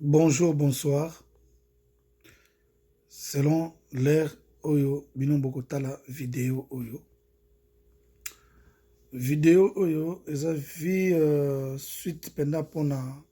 Bonjour, bonsoir. Selon l'heure oyo bino bokotala video oyo. Video oyo eza vie suite mpenza mpona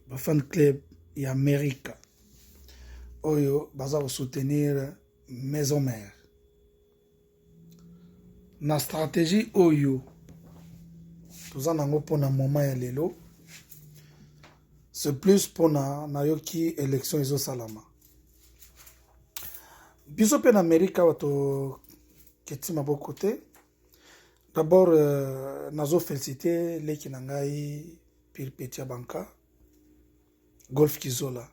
ba fan club ya Amerika oyo baza kosoutenir Maison Mère. Na stratégie oyo toza nango mpona moment ya lelo, c'est plus mpona nayoki élection ezosalama. Biso mpe na Amerika awa toketi maboko te. D'abord nazo féliciter leki na ngai Pire Petia Banka, Golf Kizola,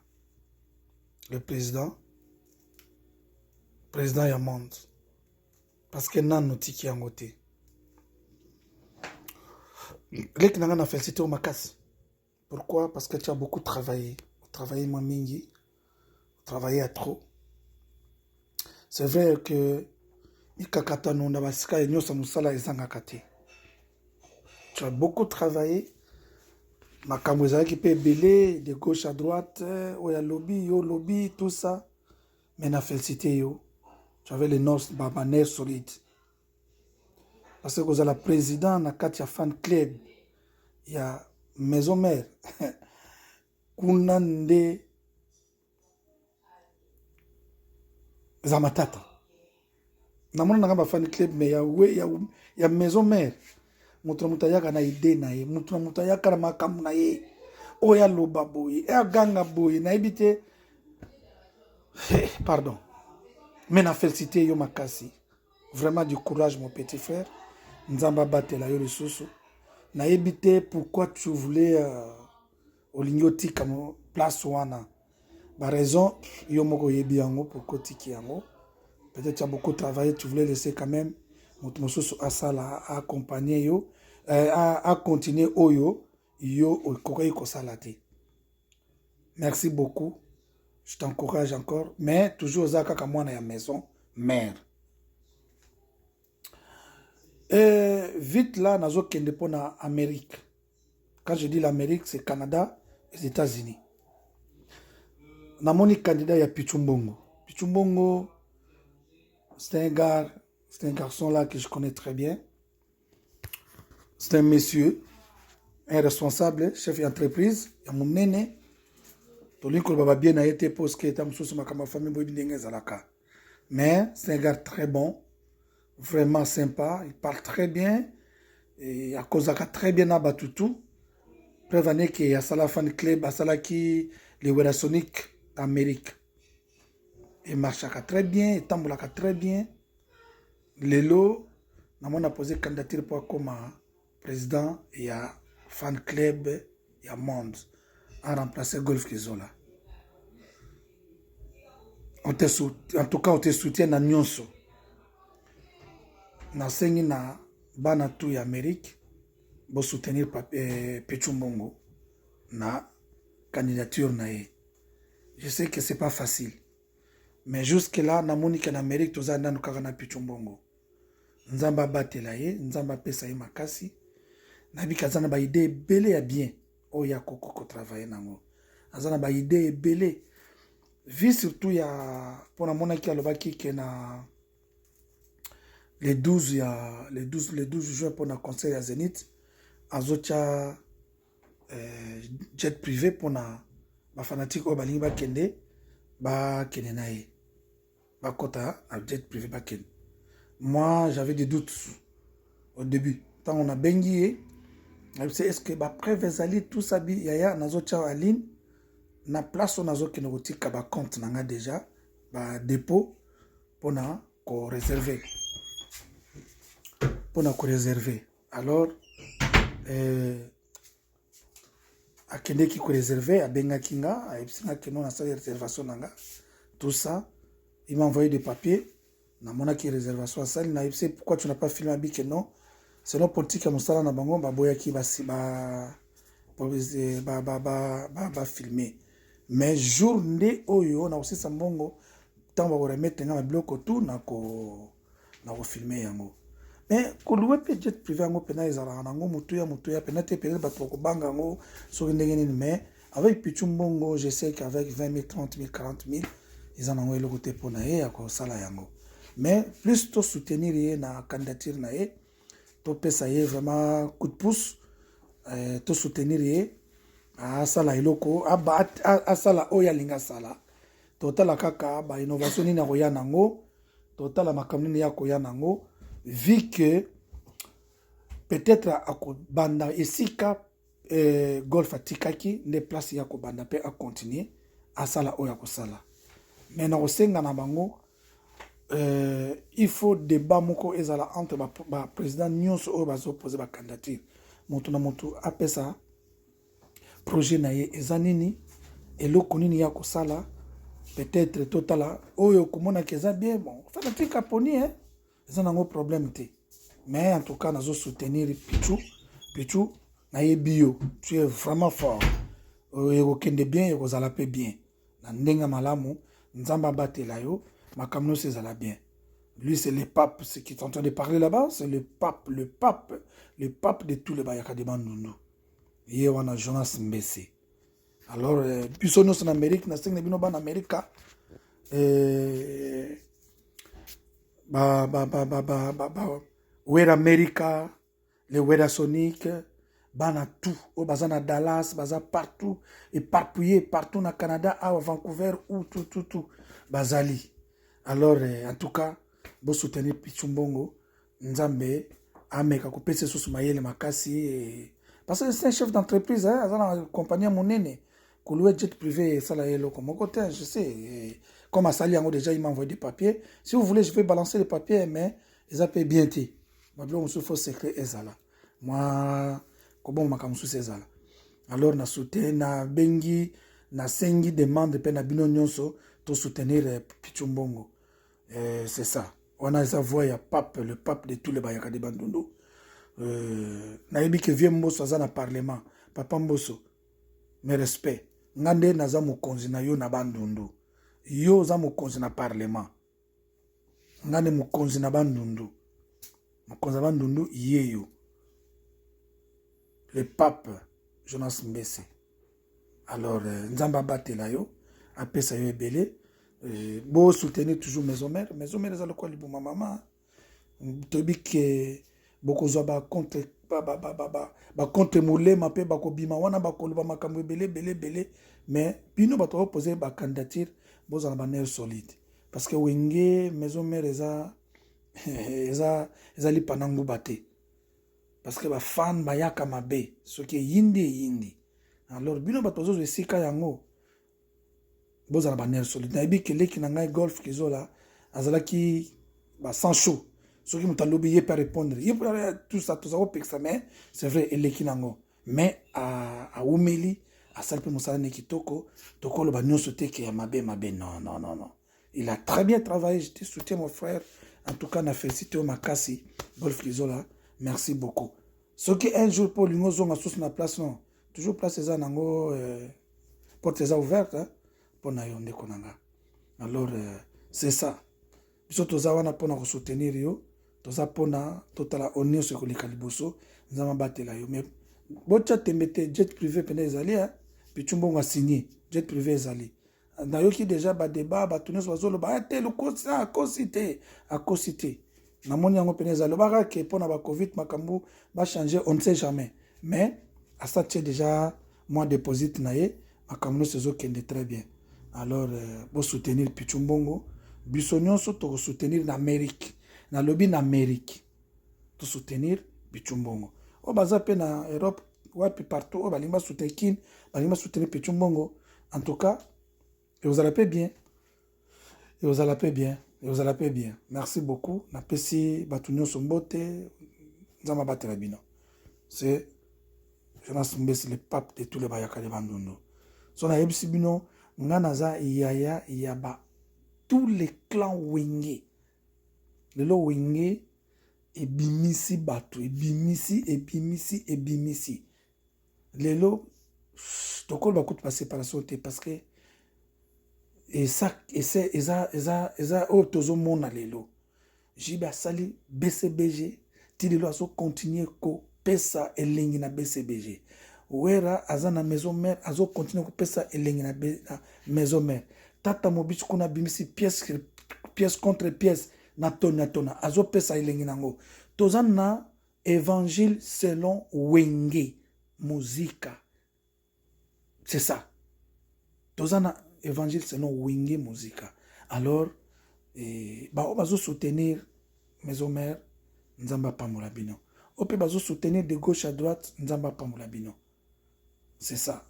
le président ya monde, parce que nanu tiki yango te. Leki na ngai na féliciter yo makasi. Pourquoi? Parce que tu as beaucoup travaillé. Travaillé moi mingi, travaillé à trop. C'est vrai que mikakatano na basika nyonso mosala ezangaka te. Tu as beaucoup travaillé. Makambo ezalaki mpe ebele de gauche à droite, oyo alobi, yo lobi, tout ça. Mais na félicité yo. Tu avais les noces, ba nerfs solides. Parce que kozala président na kati ya fan club ya Maison Mère, kuna nde eza matata. Namona nanga ba fan club, mais ya Maison Mère, moto na moto ayaka na idée na ye, moto na moto ayaka na makambo na ye, oyo aloba boye, aganga boye, nayebi te. Pardon, mais na félicité yo makasi. Vraiment du courage, mon petit frère. Nzambe abatela yo lisusu. Nayebi te pourquoi tu voulais olingi otika place wana. Ba raison yo moko oyebi yango pourquoi otiki yango. Peut-être tu as beaucoup travaillé, tu voulais laisser quand même moto mosusu asala, accompagner yo, acontinuer oyo yo okokaki kosala te. Merci beaucoup, je t'encourage encore, mais toujours oza kaka mwana ya Maison Mère. Et vite là, nazokende mpona Amérique. Quand je dis l'Amérique, c'est Canada, les États-Unis. Namoni candidat ya Pichumbongo. Pichumbongo, c'est un gars, c'est un garçon là que je connais très bien. C'est un monsieur, un responsable, chef d'entreprise ya monene. Tolingi koloba babien na ye te, parce que eta mosusu makambo ya famille, boyebi ndenge ezalaka. Mais c'est un gars très bon, vraiment sympa, il parle très bien et akozaka très bien na batutu. Preuve aneke asala fan club, asalaki le Werrasonic Amérique, emarchaka très bien, etambolaka très bien. Lelo namoni apose candidature mpo akoma président ya fan club ya monde, a remplacé Golf Kizola. En tout cas, on te soutient na nyonso. Nasengi na bana tu ya Amérique bosoutenir Pechu Mbongo na candidature na ye. Je sais que c'est pas facile, mais jusque là namoni ke na Amérique toza nanu kaka na Pichu Mbongo. Nzambe abatela ye, Nzambe apesa ye makasi. Nayebi aza na baidée ebele ya bien oyo akoki kotravailler nango. Aza na baidée ebele vi surtout ya mpo namonaki alobaki ke na le 12 ya le 12 juin mpona concert ya Zénith azotya jet privé mpona bafanatiques oyo balingi bakende, bakende na ye, bakɔta na jet privé, bakende. Moi, j'avais des doutes au début. Ntango nabengi ye, nayebisi: est ce que bapreuve ezali, tout ça? Bi yaya, nazotya aline na place oyo nazokende kotika bacompte na nga déjà, badépôt mpona koréserver, mpona koréserver. Alors akendeki koréserver, abengaki nga, ayebisi nga keno nasali réservation na nga, tout ça. Il m'a envoyé des papiers, namonaki réservation asali. Nayebisi: pourquoi tu n'as pas filmé? Abi ke non, selon politique ya mosala na bango, baboyaki bafilme. Mais jour nde oyo nakosisa mbongo, ntango bakoremettre nga na biloko tu, nakofilme yango. Mais kolouer mpe jet privé yango mpena ezalaka nango motuya motuya mpena te. Peut-être bato bakobanga yango soki ndenge nini, mais avec Pichu Mbongo, je sais qu'avec 20 000, 30 000, 40 000, eza nango eloko te mpo na ye ya kosala yango. Mais plus tosoutenir ye na candidature na ye, topesa ye vraiment coup de pouce, tosoutenir ye asala eloko, asala oyo alingi asala. Totala kaka bainnovation nini akoya nango, totala makambo nini ya koya nango, vu que peut-être akobanda esika Golf atikaki nde place ya kobanda mpe acontinue asala oyo akosala. Mais na kosenga na bango, il faut débat moko ezala entre baprésident nyonso oyo bazopose bacandidature. Moto na moto apesa projet na ye eza nini, eloko nini ya kosala. Peut-être totala oyo komonaka eza bien. Bon, fanatique aponi, eza nango problème te. Mais en tout cas, nazosoutenir Pichu. Pichu, nayebi yo, tu es vraiment fort. Ekokende bien, ekozala mpe bien na ndenge malamu. Nzambe abatela yo, makambo nyonso ezala bien. Lui, c'est le pape. Ce qui est en train de parler là-bas, c'est le pape, le pape, le pape de tous les bayaka de Bandundu. Ye wana Jonas Mbese. Alors, biso nyonso na Amérique, nasengi na bino bana Amerika, ba ba ba ba ba ba, ba Wera America, le Wera Sonic, bana tout oyo baza na Dallas, baza partout éparpillé partout na Canada awa, Vancouver ou tout tout tout bazali. Alors, en tout cas, bosoutenir Pichu Mbongo. Nzambe ameka kopesa lisusu mayele makasi, parce que c'est un chef d'entreprise, hein, aza na compagnie ya monene. Kolouer jet privé esala ye eloko moko te. Je sais, comme asali yango déjà, il m'a envoyé des papiers. Si vous voulez, je vais balancer les papiers, mais eza mpe bien te. Babiloko mosusu, faut secret ezala, mwa kobonga makambo mosusu ezala. Alors na soutien, nabengi, nasengi demande mpe na bino nyonso, tosoutenir Pichu Mbongo. C'est ça wana, eza voix ya pape, le pape de tous les bayaka de Bandundu. Nayebi ke vieux Mboso aza na parlement. Papa Mboso, mes respect. Nga nde naza mokonzi na yo na Bandundu, yo oza mokonzi na parlement. Nga nde mokonzi na Bandundu, mokonzi na Bandundu ye yo, le pape Jonas Mbese. Alors, Nzambe abatela yo, apesa yo ebele. Bosoutenir toujours Maison Mère. Maison Mère eza lokola libuma mama. Toyebi ke bokozwa bacompte, bacompte molema mpe bakobima wana, bakoloba makambo ebele ebele ebele. Mais bino bato bakopose bacandidature, bozala banerf solide, parce que Wenge Maison Mère eza lipa na nguba te, parce que bafan bayaka mabe soki eyindi eyindi. Alors bino bato bazozwa esika yango, bozala banerf solide. Nayebi ke leki na ngai Golf Kizola azalaki basang chaud. Soki moto alobi, ye mpe arépondre ye, tout ça toza kopekisa. Mais c'est vrai, eleki nango, mais awumeli, asali mpe mosala ne kitoko. Tokoloba nyonso te ke ya mabe mabe. Non, non, non, non, il a très bien travaillé. Je te soutiens, mon frère. En tout cas, na félicité yo makasi, Golf Kizola, merci beaucoup. Soki un jour mpo olingi ozonga susu na place, non, toujours place eza nango, porte eza ouverte mpo na yo, ndeko na nga. Alors, c'est ça, biso toza wana mpona kosoutenir yo, toza mpona totala oyo nyonso ekoleka liboso. Nzambe abatela yo. Mais botya tembe te, jet privé mpena ezali. Pichu Mbongo asigné, jet privé ezali. Nayoki déjà badébat, bato nyonso bazoloba te lokosi, akosi te, akosi te. Namoni yango mpena ezali. Lobaka ke mpona bacovid makambo bachange, on ne sait jamais, mais asa tie déjà mwa déposite na ye, makambo nyonso ezokende très bien. Alors, bosoutenir Pichu Mbongo. Biso nyonso tokosoutenir na Amérique, nalobi na Amérique, tosoutenir Pichu Mbongo. Oyo baza mpe na Europe, wapi, partout oyo balingi basoutenir Kine, balingi basoutenir Pichu Mbongo, en tout cas ekozala mpe bien, ekozala mpe bien, ekozala mpe bien. Merci beaucoup. Napesi bato nyonso mbote. Nzambe abatela bino. C'est Jonas Mbesi, le pape de tous les bayaka de Bandundu. So nayebisi bino, nga naza yaya ya ba tous les clans Wenge. Lelo Wenge ebimisi bato, ebimisi, ebimisi, ebimisi. Lelo tokoloba kutu baséparation te, parce que eza eza eza eza oyo tozomona lelo. JB asali BCBG. Ti lelo azo continuer kopesa elengi na BCBG. Wera aza na maison mère, azo continuer kopesa elengi na, na maison mère. Tata Mobici kuna abimisi pièce, pièce contre pièce na tona tona, azopesa elengi nango. Toza na évangile selon Wenge Muzika, c'est ça. Toza na évangile selon Wenge Muzika. Alors eh, baoyo bazosoutenir maison mère, Nzambe apambola bino. Oyo mpe bazosoutenir de gauche à droite, Nzambe apambola bino. C'est ça,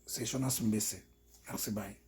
c'est Jonas Mbese. Merci, bye.